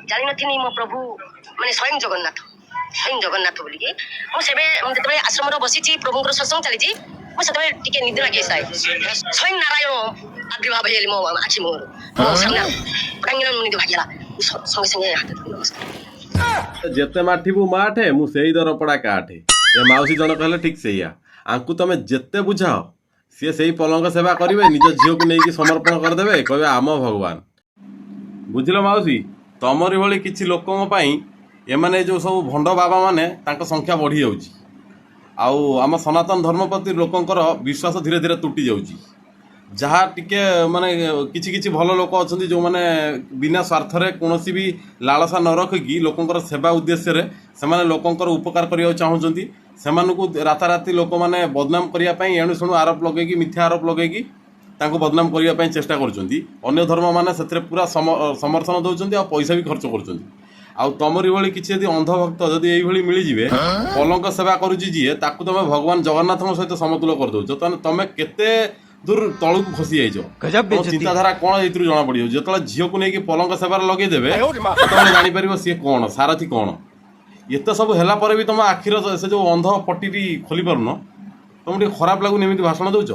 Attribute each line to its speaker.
Speaker 1: ଜାଣିନଥିଲି ମୋ ପ୍ରଭୁ ମାନେ ସ୍ୱୟଂ ଜଗନ୍ନାଥ, ସ୍ୱୟଂ ଜଗନ୍ନାଥ ବୋଲିକି। ମୁଁ ସେବେ, ମୁଁ ଯେତେବେଳେ ଆଶ୍ରମରେ ବସିଛି, ପ୍ରଭୁଙ୍କର ସତ୍ସଙ୍ଗ ଚାଲିଛି, ମୁଁ ସେତେବେଳେ ଟିକେ ନିଦ ଲାଗି ଆସିଥାଏ। ସ୍ୱୟଂ ନାରାୟଣ ଆବିର୍ଭାବ ହେଇଗଲି ମୋ ଆଖି ମୁହଁରୁ, ମୋ ସାମ୍ନାରୁ କାହିଁକିନା ନିଦ ଭାଗିଗଲା। ମୁଁ ସଙ୍ଗେ ସଙ୍ଗେ ହାତ ଧରି ନମସ୍କାର।
Speaker 2: ଯେତେ ମାଠିବୁ ମାଠେ, ମୁଁ ସେଇ ଦରପଡ଼ା କାଠେ। ଏ ମାଉସୀ ଜଣକ ହେଲେ ଠିକ ସେଇଆ। ଆଙ୍କୁ ତମେ ଯେତେ ବୁଝାଅ, ସିଏ ସେଇ ପଲଙ୍କ ସେବା କରିବେ। ନିଜ ଝିଅକୁ ନେଇକି ସମର୍ପଣ କରିଦେବେ, କହିବେ ଆମ ଭଗବାନ। ବୁଝିଲ ମାଉସୀ, ତମରି ଭଳି କିଛି ଲୋକଙ୍କ ପାଇଁ ଏମାନେ ଯୋଉ ସବୁ ଭଣ୍ଡ ବାବା ମାନେ, ତାଙ୍କ ସଂଖ୍ୟା ବଢ଼ିଯାଉଛି ଆଉ ଆମ ସନାତନ ଧର୍ମ ପ୍ରତି ଲୋକଙ୍କର ବିଶ୍ୱାସ ଧୀରେ ଧୀରେ ତୁଟି ଯାଉଛି। ଯାହା ଟିକେ ମାନେ କିଛି କିଛି ଭଲ ଲୋକ ଅଛନ୍ତି, ଯେଉଁମାନେ ବିନା ସ୍ୱାର୍ଥରେ, କୌଣସି ବି ଲାଳସା ନ ରଖିକି ଲୋକଙ୍କର ସେବା ଉଦ୍ଦେଶ୍ୟରେ ସେମାନେ ଲୋକଙ୍କର ଉପକାର କରିବାକୁ ଚାହୁଁଛନ୍ତି, ସେମାନଙ୍କୁ ରାତାରାତି ଲୋକମାନେ ବଦନାମ କରିବା ପାଇଁ ଏଣୁ ସେଣୁ ଆରୋପ ଲଗେଇକି, ମିଥ୍ୟା ଆରୋପ ଲଗେଇକି ତାଙ୍କୁ ବଦନାମ କରିବା ପାଇଁ ଚେଷ୍ଟା କରୁଛନ୍ତି। ଅନ୍ୟ ଧର୍ମମାନେ ସେଥିରେ ପୁରା ସମର୍ଥନ ଦେଉଛନ୍ତି ଆଉ ପଇସା ବି ଖର୍ଚ୍ଚ କରୁଛନ୍ତି। ଆଉ ତମରି ଭଳି କିଛି ଯଦି ଅନ୍ଧଭକ୍ତ ଯଦି ଏଇଭଳି ମିଳିଯିବେ, ପଲଙ୍କ ସେବା କରୁଛି ଯିଏ, ତାକୁ ତମେ ଭଗବାନ ଜଗନ୍ନାଥଙ୍କ ସହିତ ସମତୁଲ କରିଦଉଛ, ତାହେଲେ ତମେ କେତେ ଦୂର ତଳକୁ ଖସି ଯାଇଛ,
Speaker 3: ଗଜବ
Speaker 2: ତମ
Speaker 3: ବେଇଜ୍ଜତି।
Speaker 2: ଚିନ୍ତାଧାରା କଣ, ଏଇଥିରୁ ଜଣା ପଡିଯାଉଛି। ଯେତେବେଳେ ଝିଅକୁ ନେଇକି ପଲଙ୍କ ସେବାରେ ଲଗେଇଦେବେ, ସେତେବେଳେ ଜାଣିପାରିବ ସିଏ କଣ, ସାରଥୀ କଣ। ଏତେ ସବୁ ହେଲା ପରେ ବି ତମ ଆଖିର ସେ ଯୋଉ ଅନ୍ଧ ପଟିଟି ଖୋଲି ପାରୁନ। ତମକୁ ଟିକେ ଖରାପ ଲାଗୁନି, ଏମିତି ଭାଷଣ ଦଉଛ?